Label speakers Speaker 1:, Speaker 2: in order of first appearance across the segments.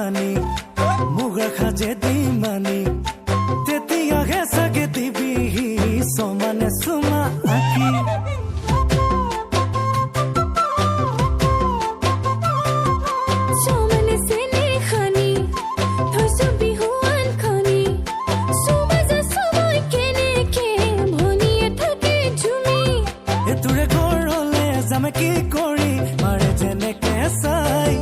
Speaker 1: সানি, মুগা সাজে দিমানি, তেতিয়াহে চাগে দিবি সমানে চুমা আঁকি।
Speaker 2: সমানে চেনে খানি থৈছো বিহুৱান খনি, চুমা যা চুমা কেনেকে ভনীয়ে থাকে ঝুমি।
Speaker 1: এ তোৰে ঘৰলে যামে কি কৰি, মাৰে যেনেকে চাই,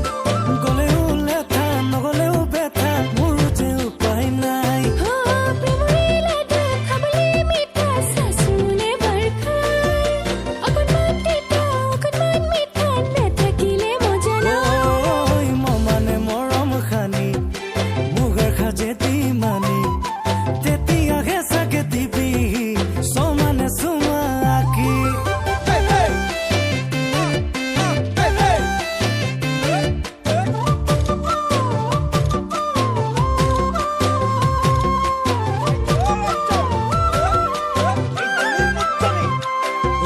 Speaker 1: গলেও লেঠা নগলেও বেথা, মোৰ যে উপায় নাই।
Speaker 2: হো প্ৰেমৰে লাডু খাবলে মিঠা, চাচোন এবাৰ খাই, অকণমান তিতা অকণমান মিঠা নাথাকিলে মজা নাই।
Speaker 1: ঐ মমানে মৰম সানি, মুগাৰ সাজে দিমানি, তেতিয়াহে চাগে দিবি সমানে চুমা আঁকি।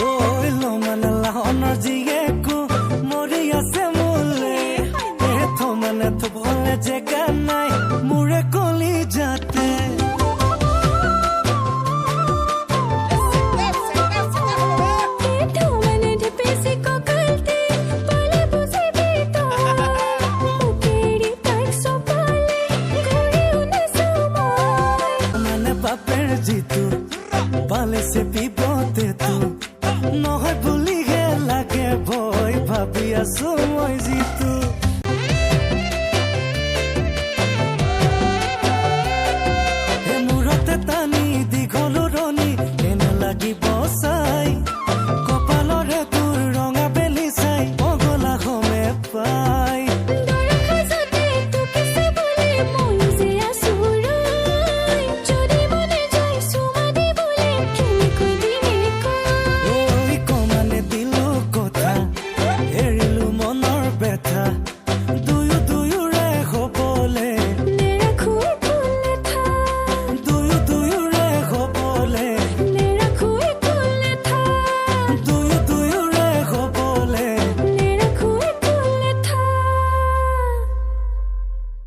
Speaker 1: ঐ লমানে লাহনৰ জীয়েকো মৰি আছে মোলে, এ থমানে থবলে জেগা নাই মোৰে কলিজাতে।
Speaker 2: মানে ঢেপেছি কঁকালতে পালে বুজিবি তই, মোকেৰি তাইক চপালে ঘূৰিও নাচাওঁ মই।
Speaker 1: মানে বাপেৰ যিটো পালে চেপিবতে তো নহয় বুলিহে লাগে ভয়, ভাবি আছো মই।